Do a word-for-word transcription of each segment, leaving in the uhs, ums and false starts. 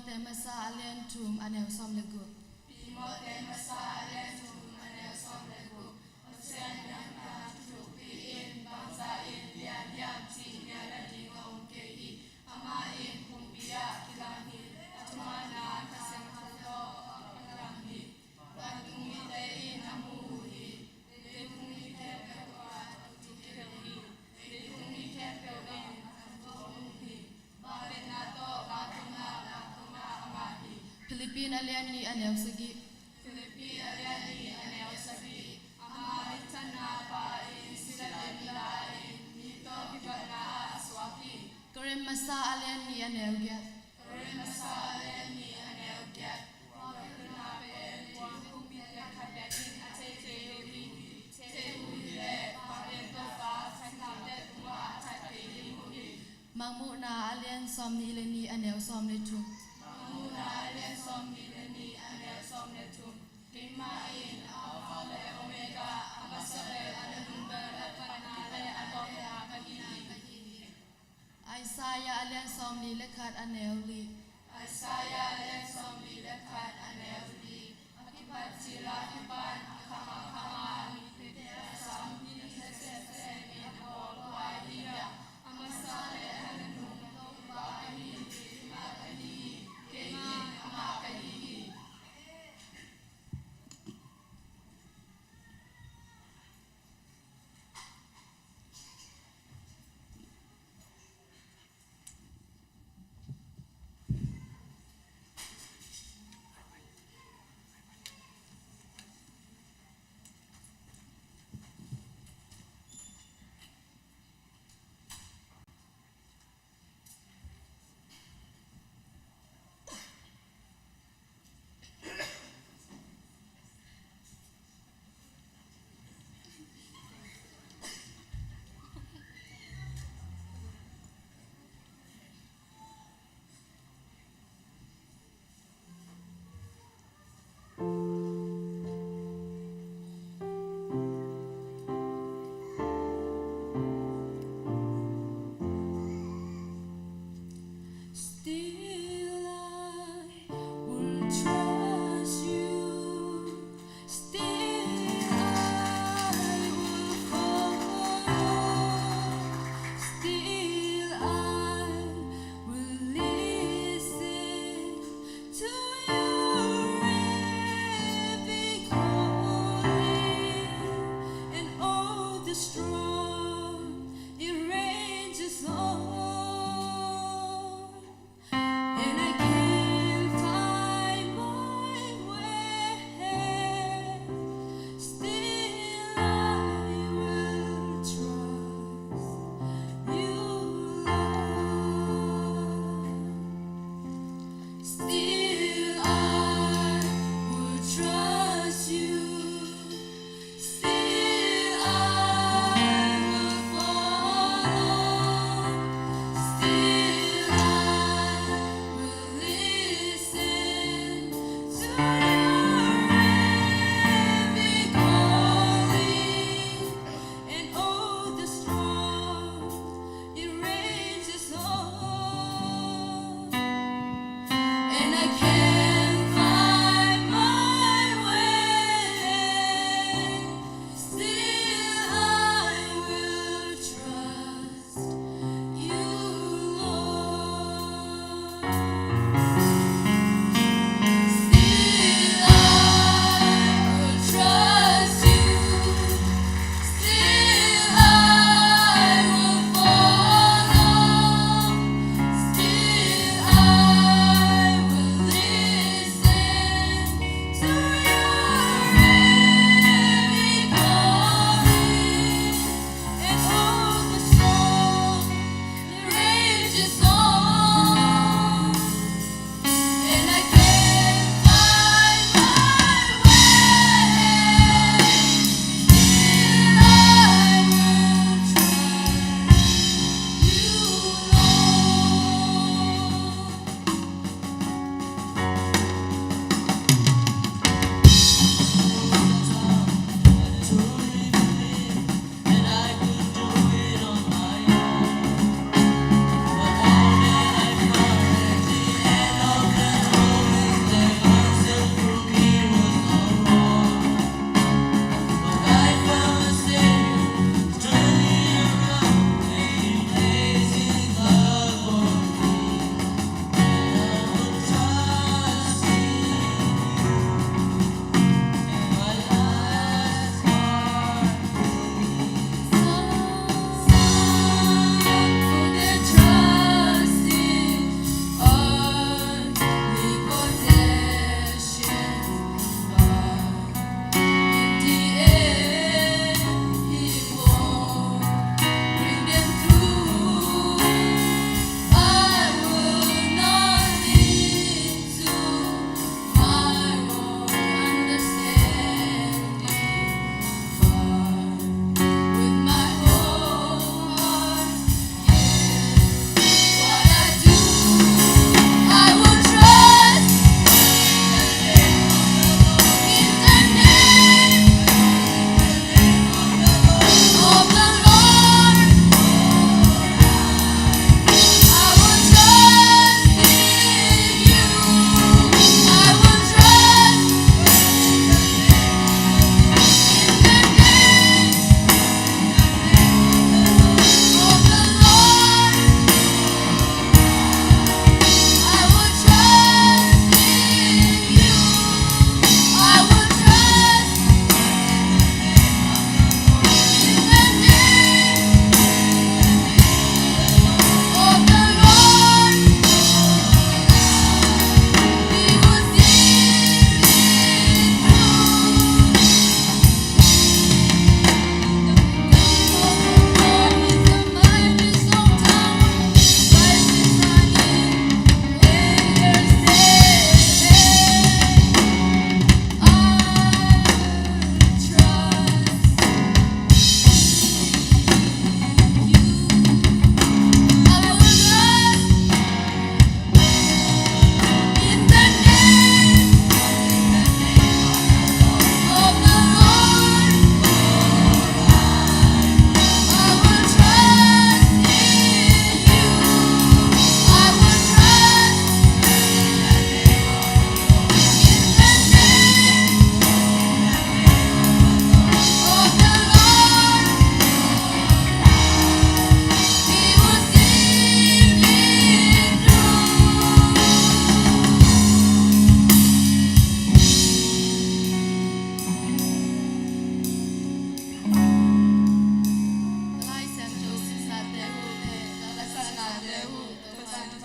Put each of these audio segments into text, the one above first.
Timoti masa a lian thum a neu sawm le guk. Timoti masa a lian thum a neu sawm le guk. Pasian in a thuthukpi in bangzah in lian hiam cih ngialna ding a om kei hi. Amah in pumpi ah kilang hi. A thumanna Kha Siangtho tawh a kilang hi. Vantung mite in a mu uh hi. Leitung mi khempeuh tungah a thukik hi. Leitung mi khempeuh in a thukik hi. Vangliatna tawh vantungah, vantungah amah hi. Philippi a lian nih a neu sagih. Philippi a lian nih a neu sagih. Amah minthanna pa in sila le mila in mi tawh kipatna ah a suak hi. Korin masa a lian nih a neu giat. Korin masa a lian nih a neu giat. Tua khitna pen tua khumpi pen khat bek in a thei thei uh hi. Thei uh hi leh tua pen Topa Kha Siangtho tungah a that thei ding uh hi. Mangmuhna a lian sawm nih le nih a neu sawm le thum. Mangmuhna a lian sawm nih le nih a neu sawm le thum. Keimah in Alpha le Omega, a masa le a nunung bel, a patna le a tawpna ka hi hi. Isaiah a lian sawm nih le khat a neu li. Isaiah a lian sawm nih le khat a neu li. A kipat cil a kipan, a khang a khang a, a mite a sam, mi nasep sem in a bawl kua hi a, a masa le a nunung Topa ka hi hi, keimah ka hi hi, kei in amah ka hi hi.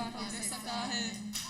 Hong ka sa ta hen.